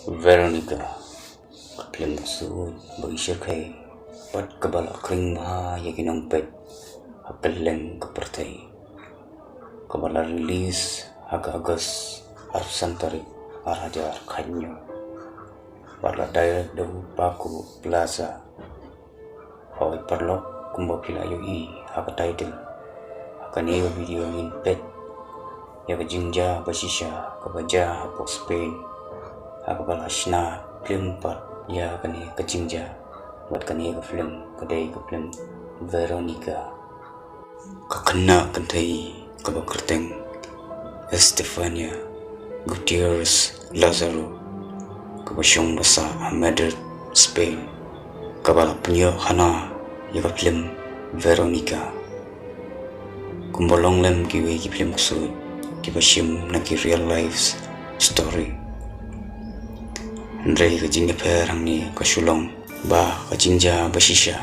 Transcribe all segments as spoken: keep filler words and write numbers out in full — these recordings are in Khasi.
Veronica, ka phlim ksuid ba ngi shyrkhei bad kaba la khring bha ïa ki nongpeit ha kylleng ka pyrthei, kaba la release ha ka August arphew san tarik, ar hajar khathynñiew, bad la direct da u Paku Plaza. Hooid paralok, kumba phi la ïohi ha ka title, ha kane ka video ngin peit ïa ka jingjia ba shisha kaba jia hapoh Spain, ha kaba la shna phlim pat ïa kane ka jingjia. Bad kane ka phlim ka dei ka phlim Veronica. Ka khynnah kynthei kaba kyrteng Estefania Gutierrez Lazaro, kaba shong basa ha Madrid, Spain, kaba la pynïoh hana ïa ka phlim Veronica, kumba long lem kiwei ki phlim ksuid kiba shim na ki real life story. Hynrei ka jingïapher hangne ka shu long ba ka jingjia ba shisha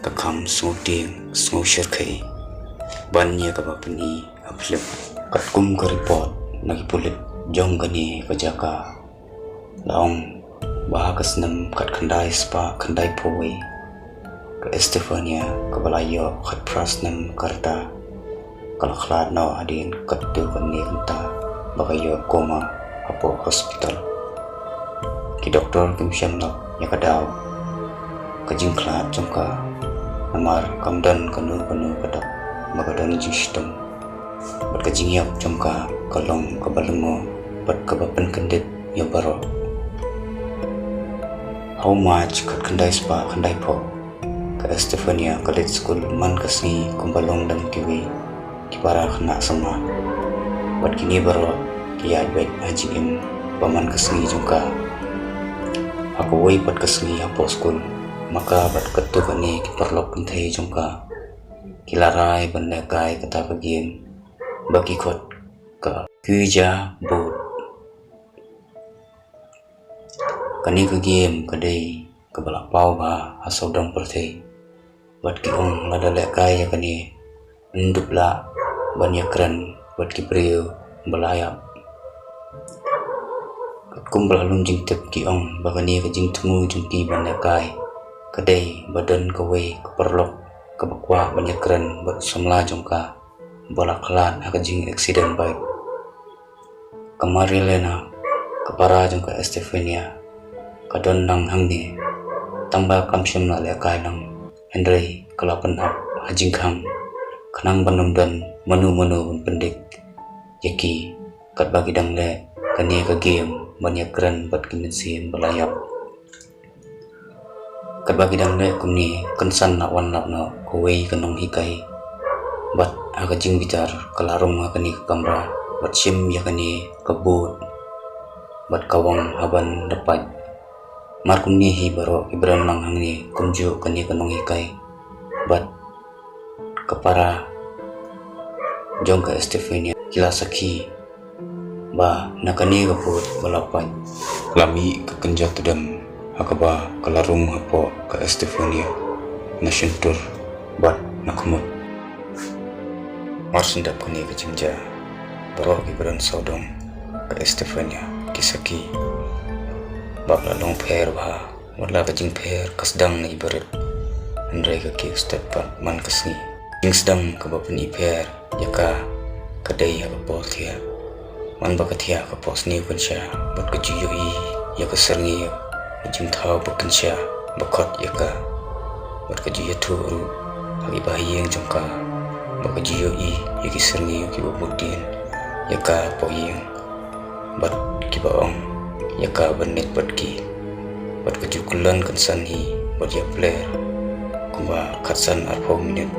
ka kham sngewtieng sngewshyrkhei ban ïa kaba pyni ha phlim. Katkum ka report na ki pulit jong kane ka jaka, la ong ba ha ka snem khatkhyndai spah khyndaiphew wei, ka Estefania kaba la ïoh khatphra snem ka rta, ka la khlad noh hadien katto katne kynta ba ka ïoh coma hapoh hospital. Ki doktor kim shym lap ïa ka daw ka jingkhlad jong ka, namar kam don kano kano ka dok ba ka don jingshitom. Bad ka jingïap jong ka ka long kaba lyngngoh bad kaba pynkyndit ïa baroh. Ha u March khatkhyndai spah khyndaiphew, ka Estefania ka leit skul man ka sngi kumba long lem kiwei ki para khynnah samla. Bad kine baroh ki ïaid beit ha jingim ba man ka sngi jong ka. Ha kawei pat ka sngi hapoh skul, ma ka bad katto katne ki paralok kynthei jong ka ki la rai ban lehkai kata ka game ba ki khot ka Ouija board. Kane ka game ka dei kaba la paw bha ha sawdong pyrthei, bad ki ong lada lehkai ïa kane, ym dup lah ban ïakren bad ki briew ba la ïap. Katkum ba la lum jingtip, ki ong ba kane ka jingthmu jong ki ban lehkai ka dei ba don kawei ka paralok kaba kwah ban ïakren bad u samla jong ka ba la khlad ha ka jingaccident bike. Ka Marilena, ka para jong ka Estefania, ka don lang hangne, tangba kam shym la lehkai lang, hynrei ka la pynap ha jingkhang khnang ban ym don mano mano ban pyndik ïa ki katba ki dang leh kane ka game ban ïakren bad ki mynsiem ba la ïap. Katba ki dang leh kumne, kynsan la wan lap noh kawei ka nonghikai, bad ha ka jingbitar ka la rung ha kane ka kamra bad shim ïa kane ka board, bad ka ong ha ban da pait. Mar kumne hi baroh kiba don lang hangne, kumjuh kane ka nonghikai bad ka para jong ka Estefania ki la sakhi ba na kane ka board ba la pait la mih ka kynja tudem, ha kaba ka la rung hapoh ka Estefania, na shyntur bad na khmut. Mar shen dap kane ka jingjia, baroh kiba don sawdong ka Estefania ki sakhi ba ka la long pher bha. Wat la ka jingpher ka sdang na i barit, hynrei ka kieng stet pat man ka sngi. Jingsdang kaba pynipher ïa ka ka dei ha ka por thiah. Man ba ka thiah ka pohsniew kynsha, bad ka ju ïohi ïa ka syrngiew, ka jingthaw ba kynsha ba khot ïa ka. Bad ka ju ïathuh ruh ha ki bahaïing jong ka ba ka ju ïohi ïa ki syrngiew kiba bud dien ïa ka hapoh ïing, bad kiba ong ïa ka ban leit bad ki. Bad ka ju kyllon kynsan hi bad ïapler kumba khatsan arphew minit.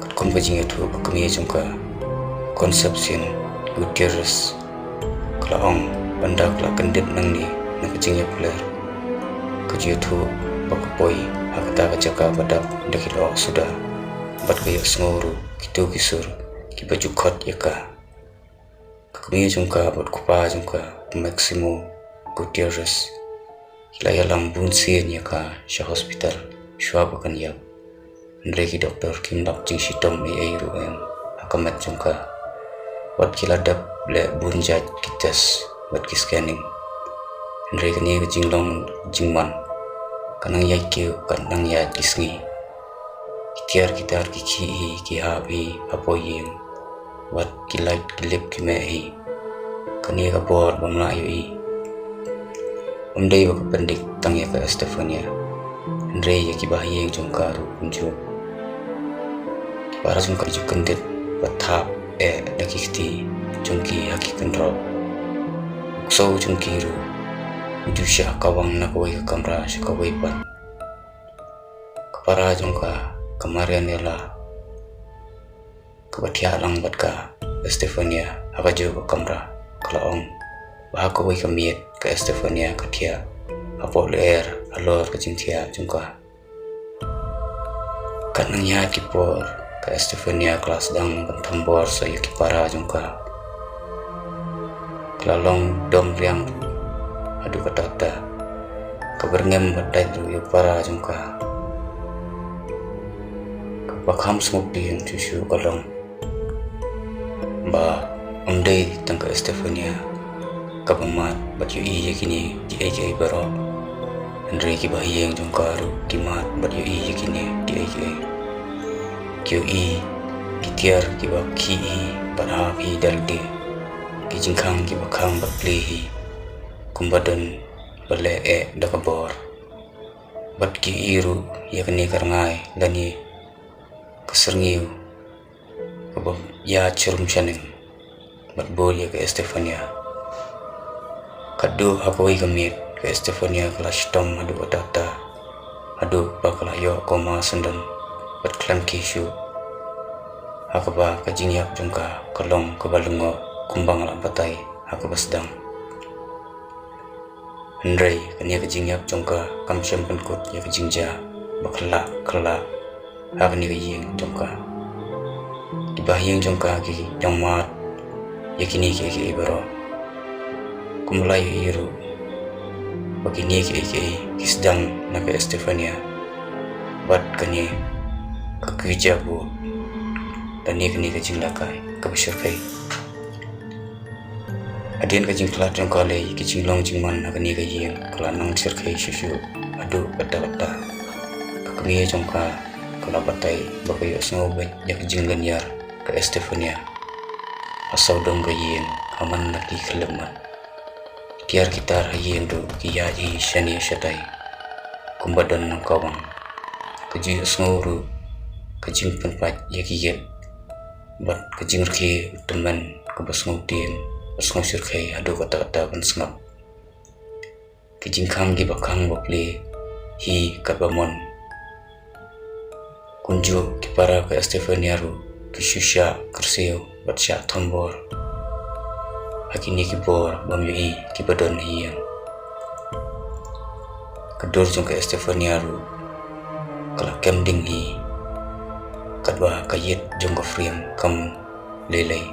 Katkum ka jingïathuh ka kmie jong ka, Concepcion Gutierrez, ka la ong, ban da ka la kyndit nangne na ka jingïapler, ka ju ïathuh ba ka poi ha kata ka jaka ba dap da ki lyoh suda, bad ka ïohsngew ruh kito ki sur kiba ju khot ïa ka. Ka kmie jong ka bad u kpa jong ka, u Maximo Gutierrez, ki la ïalam bun sien ïa ka sha hospital shuwa ba kan ïap. Hynrei ki doktor kim lap jingshitom ei ei ruh em ha ka met jong ka. Wat ki la dep leh bun jait ki test bad ki scanning. Hynrei kane ka jinglong jingman, ka nang ïaid kiew, ka nang ïaid ki sngi. Ki tiar ki tar ki khih hi, ki hap hi hapoh ïing, wat ki lait ki lip ki meh hi. Kane ka bor bym lah ïohi. Ym dei ba ka pyndik tang ïa ka Estefania, hynrei ïa ki bahaïing jong ka ruh kumjuh. Ki para jong ka ju kyndit bad thap eh da ki kti jong ki ha ki kynroh. U ksew jong ki ruh u ju shah kawang na kawei ka kamra sha kawei pat. Ka para jong ka, ka Marianela, kaba thiah lang bad ka Estefania ha kajuh ka kamra, ka la ong ba ha kawei ka miet ka Estefania ka thiah hapoh lyer halor ka jingthiah jong ka. Katba nang ïaid ki por, ka Estefania ka la sdang ban thombor sa ïa ki para jong ka. Ka la long dom riang haduh katta katta. Ka byrngem bad dait ruh ïa u para jong ka. Kaba kham sngewthuh shuh shuh ka long ba ym dei tang ka Estefania kaba mad bad ïohi ïa kine kiei kiei baroh, hynrei ki bahaïing jong ka ruh ki mad bad ïohi ïa kine kiei kiei. Ki ïohi ki tiar kiba khih hi bad hap hi da lade, ki jingkhang kiba khang bad plie hi, kumba don ba leh eh da ka bor. Bad ki ïohi ruh ïa kane ka rngai lane ka syrngiew kaba ïaid sharum shaneng bad bud ïa ka Estefania. Katba ha kawei ka miet ka Estefania ka la shitom haduh katta katta, haduh ba ka la ïoh koma syndon bad khlem khie shuh. Ha kaba ka jingïap jong ka ka long kaba lyngngoh kumba nga la batai ha kaba sdang. Hynrei kane ka jingïap jong ka kam shym pynkut ïa ka jingjia ba khyllah khyllah ha kane ka ïing jong ka. Ki bahaïing jong ka ki ïohmad ïa kine kiei kiei baroh. Kumba la ïohi ruh ba kine kiei kiei ki sdang na ka Estefania bad kane ka kjut jia bud lane kane ka jinglehkai kaba shyrkhei. Hadien ka jingkhlad jong ka lei, ki jinglong jingman ha kane ka ïing ka la nang shyrkhei shuh shuh haduh katta katta. Ka kmie jong ka ka la batai ba ka ïohsngew beit ïa ka jinglynñiar ka Estefania ha sawdong ka ïing ha man la ki khyllipmat. Ki tiar ki tar ha ïing ruh ki ïaid hi shane shatai kumba don nongkawang. Ka ju ïohsngew ruh ka jingpynpait ïa ki ïit bad ka jingrkhie u tymmen kaba sngewtien, ba sngewshyrkhei haduh katta katta ban sngap. Ki jingkhang kiba khang ba plie hi katba mon. Kumjuh ki para ka Estefania ruh ki shu shah kyrsiew bad shah thombor ha kine ki bor bym ïohi kiba don ha ïing. Ka dur jong ka Estefania ruh ka la kem ding hi, katba ka ïit jong ka frame kam lei lei,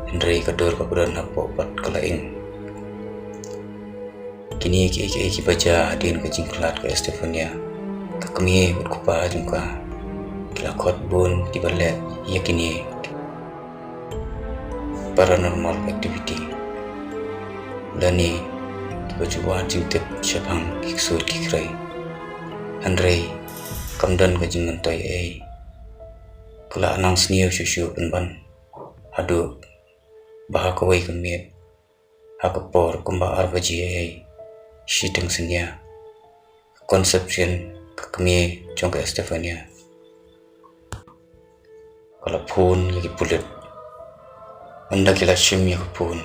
hynrei ka dur kaba don hapoh pat ka la ing. Kine kiei kiei kiba jia hadien ka jingkhlad ka Estefania, ka kmie bad u kpa jong ka ki la khot bun kiba leh ïa kine paranormal activity lane kiba ju wad jingtip shaphang ki ksuid ki khrei. Hynrei kam don ka jingmyntoi ei. Ka la nang sniew shuh shuh pynban haduh ba ha kawei ka miet, ha ka por kumba ar baje ei, shiteng synñia, ka Concepcion, ka kmie jong ka Estefania, ka la phone ïa ki pulit. Ynda ki la shim ïa ka phone,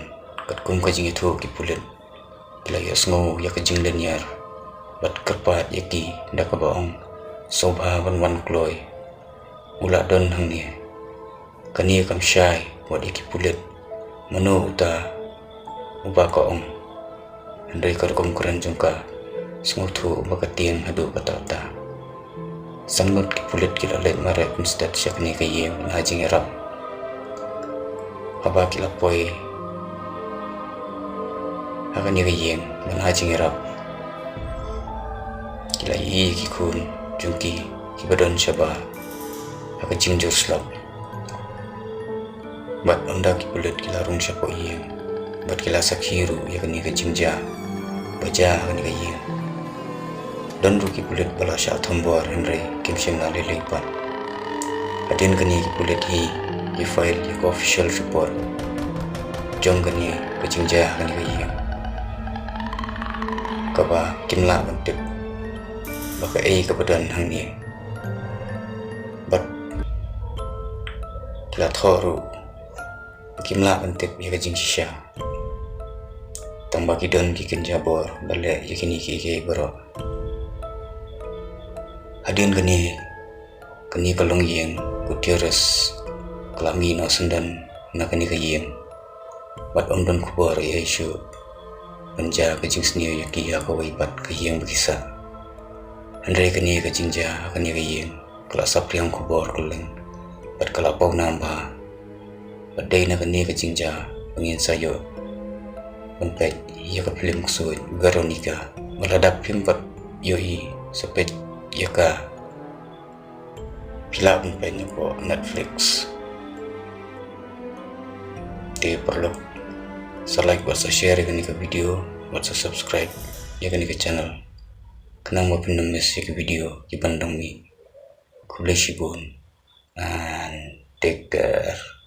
katkum ka jingïathuh ki pulit, ki la ïohsngew ïa ka jinglynñiar bad kyrpad ïa ki da kaba ong, sngewbha ban wan kloi, u la don hangne. Kane kam shai wat ïa ki pulit mano uta uba ka ong. Hynrei ka rukom kren jong ka sngewthuh ba ka tieng haduh katta katta. San ngut ki pulit ki la leit mareh mynstep sha kane ka ïing ban ai jingïarap. Haba ki la poi ha kane ka ïing ban ai jingïarap, ki la ïohi ïa ki khun jong ki kiba don shabar ha ka jingjur slap. Bad ynda ki pulit ki la rung shapoh ïing bad ki la sakhi ruh ïa kane ka jingjia, ba jia ha kane ka ïing. Don ruh ki pulit ba la shah thombor hynrei kim shym la lei lei pat. Hadien kane ki pulit hi ki file ïa ka official report jong kane ka jingjia ha kane ka ïing, kaba kim lah ban tip ba kaei kaba don hangne. Bad ki la thoh ruh ba kim lah ban tip ïa ka jingshisha, tang ba ki don ki kynja bor ba leh ïa kine kiei kiei baroh. Hadien kane, kane ka longïing Gutierrez ka la mih noh syndon na kane ka ïing, bad ym don khubor ïa i shuh ban jia ka jingsniew ïa ki ha kawei pat ka ïing ba ki sah. Hynrei kane ka jingjia ha kane ka ïing ka la saphriang khubor kylleng bad ka la pawnam bha. Bad dei na kane ka jingjia ba ngin sa ïoh ban peit ïa ka phlim ksuid Veronica, ba lada phim pat ïohi, sa peit ïa ka, phi lah ban peit na ka Netflix. Te paralok, sa like bad sa share ïa kane ka video bad sa subscribe ïa kane ka channel, khnang ba phin ym miss ïa ka video kiban dang mih. Khublei shibun and take care.